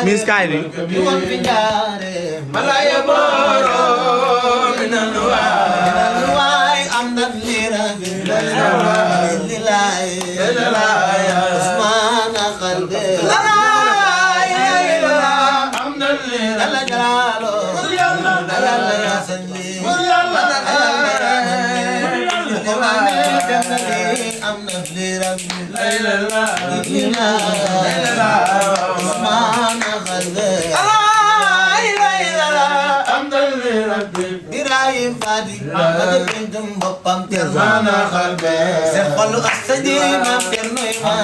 Miss Kylie. Malaya boro minalwai amdan liragilai Usman qalbi amdan liragilalo yalla ya salli amdan liragilai Usman Ibrahim Fadi, ada pinjam bopam tirzana kalbe. Sekolah asadi ma ternoy ma.